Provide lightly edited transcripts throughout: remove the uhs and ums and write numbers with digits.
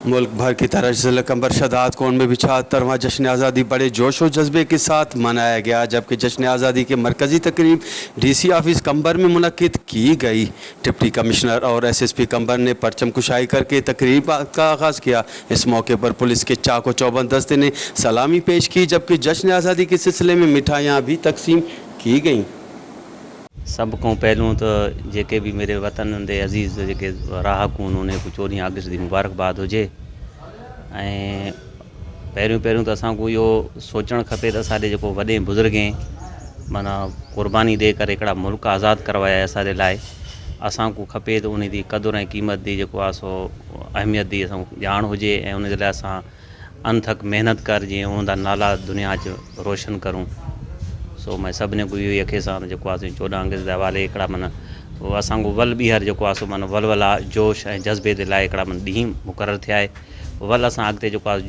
मुल्क भर की तरह जिला कंबर शहदादकोट में भी 76वां जश्न आज़ादी बड़े जोश और जज्बे के साथ मनाया गया, जबकि जश्न आज़ादी के मरकज़ी तकरीब डीसी ऑफिस कंबर में मुनक्किद की गई। डिप्टी कमिश्नर और एसएसपी कंबर ने परचम कुशाई करके तकरीब का आगाज़ किया। इस मौके पर पुलिस के चाको चौबंद दस्ते ने सलामी पेश की, जबकि जश्न आज़ादी के सिलसिले में मिठाइयाँ भी तकसीम की गईं। सभ खां पहिरियों त जेके बि मेरे वतन दे अज़ीज़ जेके राहकू आहिनि, उन्हें को 14 अगस्त जी मुबारकबाद हुजे। ऐं पहिरियों पहिरियों त असांखे इहो सोचणु खपे त असांजे जेको वॾे बुज़ुर्गें माना क़ुर्बानी ॾेई करे हिकिड़ा मुल्क आज़ाद करवाया असांजे लाइ, असांखे खपे त उन जी क़दुरु ऐं क़ीमत जी जेको आहे सो अहमियत जी असांखे ॼाण हुजे ऐं उन जे लाइ असां अनथक महिनत कर जीअं उन जा नाला दुनिया च रोशन करूं। सो मैं सभिनी खे इहो ई आखे सां त जेको आहे 14 अगस्त जे हवाले हिकिड़ा माना असांखे वल ॿीहर जेको आहे सो माना वलवला जोश ऐं जज़्बे जे लाइ हिकिड़ा माना ॾींहुं मुक़ररु थिया आहे। वल असां अॻिते जेको आहे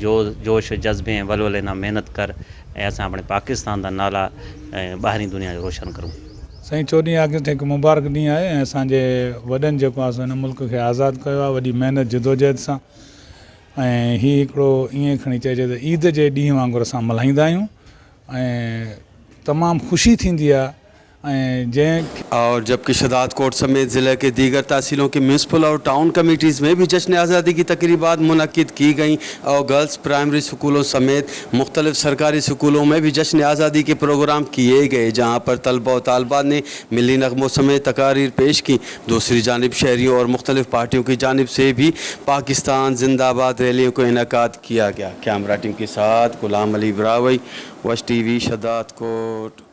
जोश जज़्बे ऐं वलवले सां महिनत कर ऐं असां अपने पाकिस्तान जा नाला ऐं ॿाहिरीं दुनिया जो रोशन करूं। साईं, 14 अगस्त हिकु मुबारक ॾींहुं आहे ऐं असांजे वॾनि जेको आहे हिन मुल्क खे आज़ादु कयो आहे वॾी महिनत जदोजहद सां ऐं हीउ हिकिड़ो ईअं खणी चइजे त ईद जे ॾींहं वांगुरु असां मल्हाईंदा आहियूं ऐं तमामु ख़ुशी थींदी आहे ऐं जंहिं और जबकि शहदादकोट समेत ज़िले के दीगर तहसीलों की म्यूनसिपल और टाउन कमेटीज़ में भी जश्न आज़ादी की तकरीबात मुनक्किद की गईं और गर्ल्स प्राइमरी स्कूलों समेत मुख्तलिफ सरकारी स्कूलों में भी जश्न आज़ादी के प्रोग्राम किए गए, जहाँ पर तलबा और तालिबात ने मिल्ली नगमों समेत तकारीर पेश की। दूसरी जानिब शहरियों और मुख्तलिफ पार्टियों की जानिब से भी पाकिस्तान जिंदाबाद रैलियों को इनकाद किया गया। कैमरा टीम के साथ गुलाम अली ब्रावई, वश टीवी, शहदादकोट।